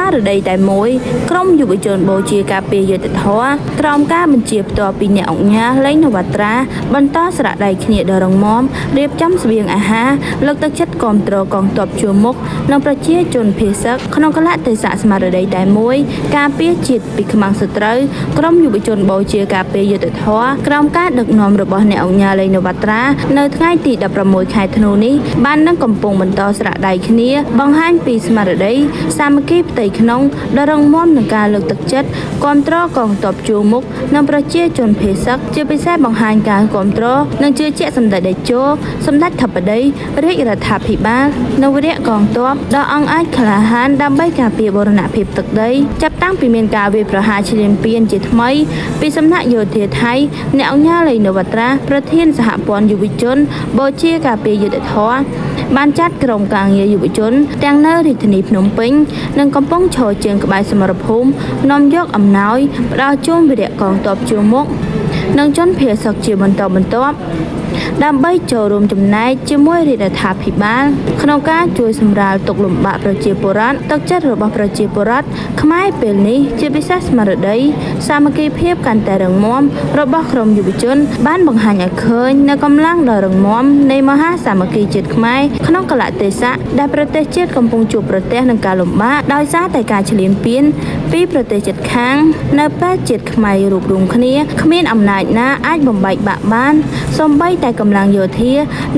មារតីតែមួយក្រុមយុវជនបូជាការពារយុត្តិធម៌ក្រោមការបញ្ជាផ្ទាល់ពីអ្នកអង្គញាលេងនវត្រាបន្តស្រៈដៃគ្នាដ៏រឹងមាំរៀបចំស្បៀងអាហារលើកទឹកចិត្តគាំទ្រកងទ័ពជួរមុខនិងប្រជាជនភៀសសឹកក្នុងកលៈទេសៈស្មារតីតែមួយការពារជាតិពីខ្មាំងសត្រូវក្រុមយុវជនបូជាការពារយុត្តិធម៌ក្រោមការដឹកនាំរបស់អ្នកអង្គញាលេងនវត្រានៅថ្ងៃទី16ខែធ្នូនេះបាននឹងកំពុងបន្តស្រៈដៃគ្នាបង្ហាញពីស្មារតីសាមគ្គីផ្ទៃក្នុងដ៏រឹងមាំនឹងការលើកទឹកចិត្តគាំទ្រកងទ័ពជួរមុខនិងប្រជាជនភៀសសឹកជាពិសេសបង្ហាញការគាំទ្រនិងជឿជាក់សម្ដេចតេជោសម្ដេចធិបតីរាជរដ្ឋាភិបាលនិងវីរៈកងទ័ពដ៏អង់អាចក្លាហានដើម្បីការពារបូរណភាពទឹកដីចាប់តាំងពីមានការវាយប្រហារឈ្លានពានជាថ្មីពីសំណាក់យោធាថៃអ្នកអង្គញាលីនវត្រាប្រធានសហព័ន្ធយុវជនបូជាការពារយុត្តិធម៌បានចាត់ក្រុមការងារយុវជនទាំងនៅរាជធានីភ្នំពេញនិងកំពង់ឈរជើងក្បែរសមរភូមិនាំយកអំណោយផ្ដល់ជូនវីរៈកងទ័ពជួរមុខនិងជនភៀសសឹកជាបន្តបន្ទាប់ដើម្បីចូលរួមចំណែកជាមួយរាជរដ្ឋាភិបាលក្នុងការជួយសម្រាលទុក្ខលំបាកប្រជាពលរដ្ឋទឹកចិត្តរបស់ប្រជាពលរដ្ឋខ្មែរពេលនេះជាពិសេសស្មារតីសាមគ្គីភាពកាន់តែរឹងមាំរបស់ក្រុមយុវជនបានបង្ហាញឲ្យឃើញនូវកម្លាំងដ៏រឹងមាំនៃមហាសាមគ្គីជាតិខ្មែរក្នុងកលៈទេសៈដែលប្រទេសជាតិកំពុងជួបប្រទះនឹងការលំបាកដោយសារតែការឈ្លានពានពីប្រទេសជិតខាងនៅពេលជាតិខ្មែររួបរวมគ្នាគ្មានអំណាចណាអាចបំបែកបាក់បានសូម្បីតែកម្លាំងយោធា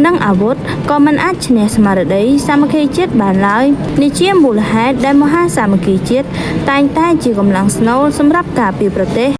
និងអាវុធក៏មិនអាចឈ្នះស្មារតីសាមគ្គីជាតិបានឡើយនេះជាមូលហេតុដែលមហាសាមគ្គីជាតិតែងតែជាកម្លាំងស្នូលសម្រាប់ការពារប្រទេស។